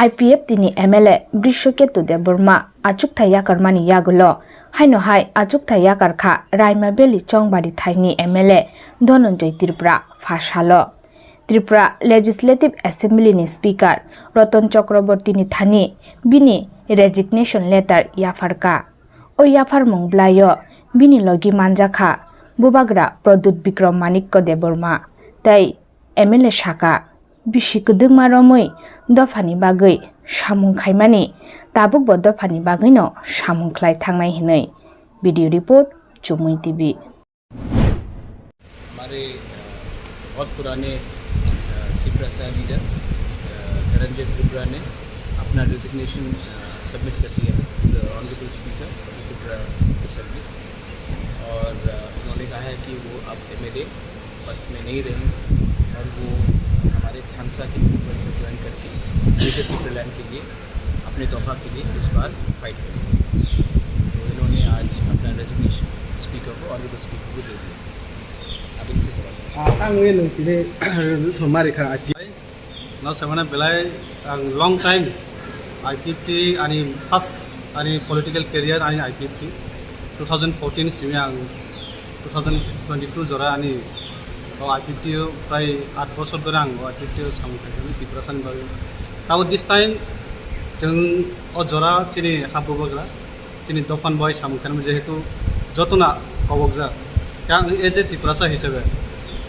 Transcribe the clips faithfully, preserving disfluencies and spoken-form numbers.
I P F T ni M L A Brishoketu Debbarma achukthai yakarmani yagulo haino hai achukthai yakar kha Raima Valley Chongbari thaini M L A Dhananjay Tripura pha salo. Tripura Legislative Assembly ni Speaker Ratan Chakraborty ni thani bini resignation letter yapharkha. O yapharmung bwlaio bini logi manjakha Bubagra Pradyut Bikram Manikya Debbarma tei M L A saka, bisi kwdwkma romwi dophani bagwi samung khaimani, tabukbo dophani bagwino samung khlai thangnai hwnwi. Video report, Chumui T V. हमारे, अ, बहुत पुराने, अ, Tiprasa leader, अ, धनंजय त्रिपुरा ने अपना resignation, अ, submit कर दिया है, the honourable speaker of the Tipra assembly. और, अ, उन्होंने कहा है कि वो अब एमएलए पद में नहीं रहेंगे और वो हमारे थानसा के मूवमेंट में ज्वाइन करके ग्रेटर तिपरालैंड के लिए, अपने दफा के लिए इस बार फाइट करेंगे। तो इन्होंने आज अपना रेजिग्नेशन स्पीकर को, ऑनरेबल स्पीकर को दे दिया। अब इनसे जवाब पूछो। Ah, ang ini tini resolution mari kha I P F T. No, semana belai ang long time I P F T ani first ani political career ani I P F T. Two thousand fourteen simi ang two thousand twenty-two jora ani o I P F T o prai aat bosor dhore ang o I P F T o samung khaikha Tiprasani bagwi. Tabo this time chwng o jora chini ha Bubagra, chini dophani bai samung khainai jehetu jotona kobokjak. Khe ang as a Tiprasa hisabe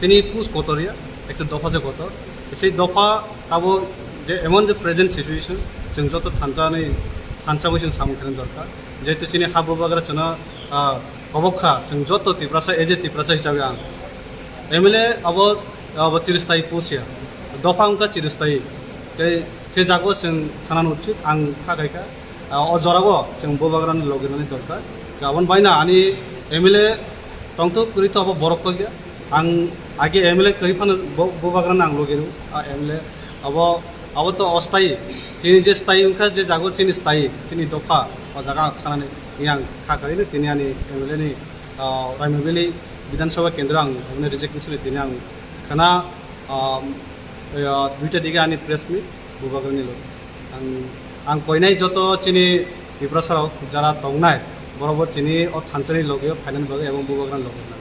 tini pus kotor ya, ekso dopha se kotor. Sei dopha tabo je emon je present situation, chwng joto thansa ni, thansa bai chwng samung khainai dorkar. Jehetu chini ha Bubagra chwngno, ah, kobok kha, chwng joto Tiprasa, as a Tiprasa hisabe ang M L A abo, abo chiristai pus ya, dopha wngkha chiristai. Tei se jago chwng thanani uchit ang kha khaikha. Ah, o jorao chwng Bubagrani logi nani dorkar. Aboni baino ani M L A tongthok kwrwi to abo borok kok ya. Ang age M L A kwrwi phano bo, Bubagrano ang logi rw, a M L A abo, abo to ostai. Chini je stai wngkha, je jago chini stai, chini dopha, o jaga ang thanani yang kha kari tini ani M L A ni, ah, Raima Valley Bidhan Sabha Kendro ang aboni reject ni sini tini ang khana, ah, eh, duita dige ani press meet Bubagrani logi. Ang, ang koinai joto chini Tiprasa rok jara tongnai, borok bo chini o thansani logi o phainani bagwi abo Bubagrani logi nang.